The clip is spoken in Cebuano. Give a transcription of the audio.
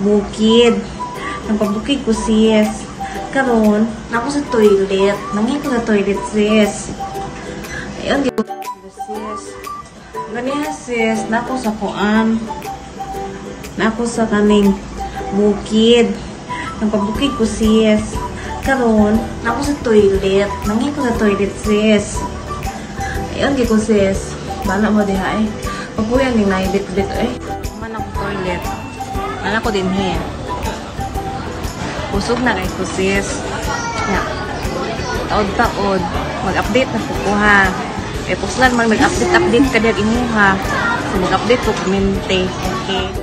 Bukid. Nagpabukid ko, sis. Karon, nako sa toilet. Nangin ko sa toilet, sis. Ayun, di ko, sis. Ganiha, sis, nako sa kuan. Nako sa kaning bukid. Nagpabukid ko, sis. Karon, nako sa toilet. Nangin ko sa toilet, sis. Ayun, di ko, sis. Bala mo diha eh. Papuyan ni naibit-bit eh. Man ako toilet. Ana ko din here. Kusog na kay ko, sis. Ya. Taod-taod. Mag-update na po ko ha. Eh, puslan man mag-update-update ka diyan imuha. So, mag-update ko kumente. Okay.